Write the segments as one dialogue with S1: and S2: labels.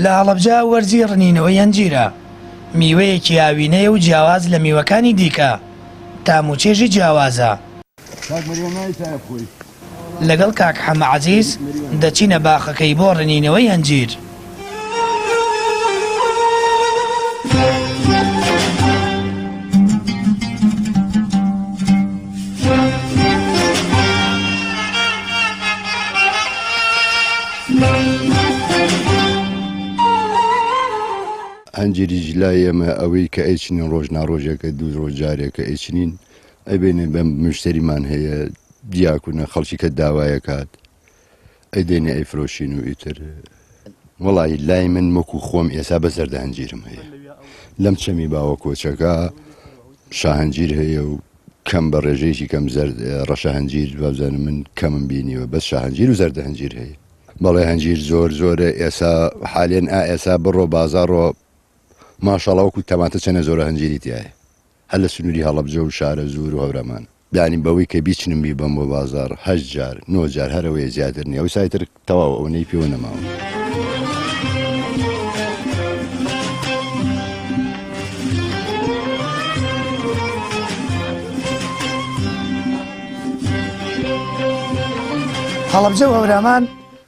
S1: لە هەڵەبجە وەرزی ڕنینەوەی هەنجیرە، میوەیەکی هاوینەیە و جیاواز لە میوەکانی دیکە، تام و چێژی جیاوازە. لەگەڵ کاک حەمە عەزیز دەچینە باخەکەی بۆ ڕنینەوەی هەنجیر.
S2: هەنجیریش لای ئێمە ئەوەی کە ئەیچنین ڕۆژ ناڕۆژێکە دوو ڕۆژ جارێکە ئەیچنین ئەبێنێ بە مشتریمان هەیە دیاکونە خەڵکی کە داوایەکات ئەیدێنێ ئەیفرۆشین و ئیتر وەڵی لای من وەکو خۆم ئێسا بە زەردە هەنجیرم هەیە لەم چەمی باوە کۆچەکە شاهنجیر هەیە و کەم بە ڕێژەیەکی کەم زەرد ڕەشە هەنجیر وابزانم من کەمم بینیوە بەس شاهەنجیر و زەردە هەنجیر هەیە. بەڵێ هەنجیر زۆر زۆرە ئێسا حالێن ئا ئێسا بڕۆ بازاڕۆ ماشاڵا وەکو تەماتە چەنە زۆرە هەنجیری تایە هەر لە سنووری هەڵەبجە و شارە زور و هەورامان یانی بەوەی کە بیچنم بیبەم بۆ بازاڕ هەشت جار نۆ جار هەر ئەوەیە زیاتر نیە ئەوسای تر تەواو ئەوەنەی پێوە نەماوە.
S1: هەڵەبجە و هەورامان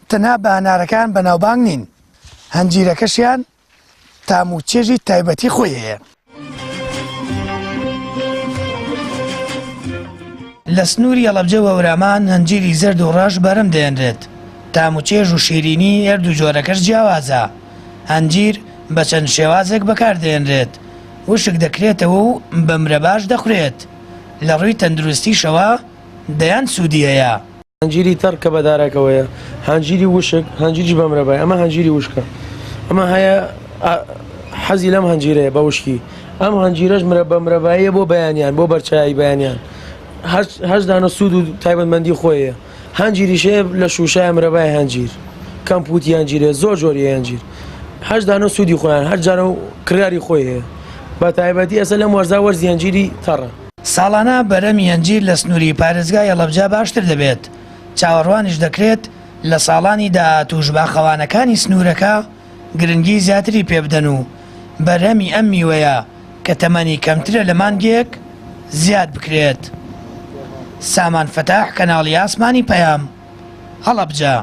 S1: تەنها بە هەنارەکان بەناوبانگ نین، هەنجیرەکەشیان تام و چێژی تایبەتی خۆی هەیە. لە سنووری هەڵەبجە و هەورامان هەنجیری زەرد و ڕەش بەرهەم دەهێنرێت، تام و چێژ و شیرینی هەردوو جۆرەکەش جیاوازە. هەنجیر بە چەند شێوازێک بەکاردەهێنرێت، وشک دەکرێتەوە و بە مرەباش دەخورێت، لە ڕووی تەندروستیشەوە دەیان سوودی هەیە.
S3: هەنجیری تەڕ کە بە دارەکەوەیە، هەنجیری وشک، هەنجیریش بە مرەبای، ئەمە هەنجیری وشکە، ئەمە هەیە حەزی لەم هەنجیرەیە بە وشکی، ئەم هەنجیرەش مرە بە مرەباییە بۆ بەیانیان، بۆ بەرچایی بەیانیان، هەر دانە سوود و تایبەتمەندی خۆی هەیە، هەنجیریش هەیە لە شووشایە مرەبای هەنجیر، کەمپوتی هەنجیر هەیە، زۆر جۆری هەیە هەنجیر، هەر دانە سوودی خۆیان، هەر جارە و کڕیاری خۆی هەیە، بە تایبەتی ئێستا لەم وەرزا وەرزی هەنجیری تەڕە.
S1: ساڵانە بەرهەمی هەنجیر لە سنووری پارێزگای هەڵەبجە باشتر دەبێت، چاوەڕوانیش دەکرێت لە ساڵانی داهاتووش باخەوانەکانی سنوورەکە گرنگی زیاتری پێبدەن و بەرهەمی ئەم میوەیە کە تەمەنی کەمترە لە مانگێک زیاد بکرێت. سامان فەتاح، کەناڵی ئاسمانی پەیام، هەڵەبجە.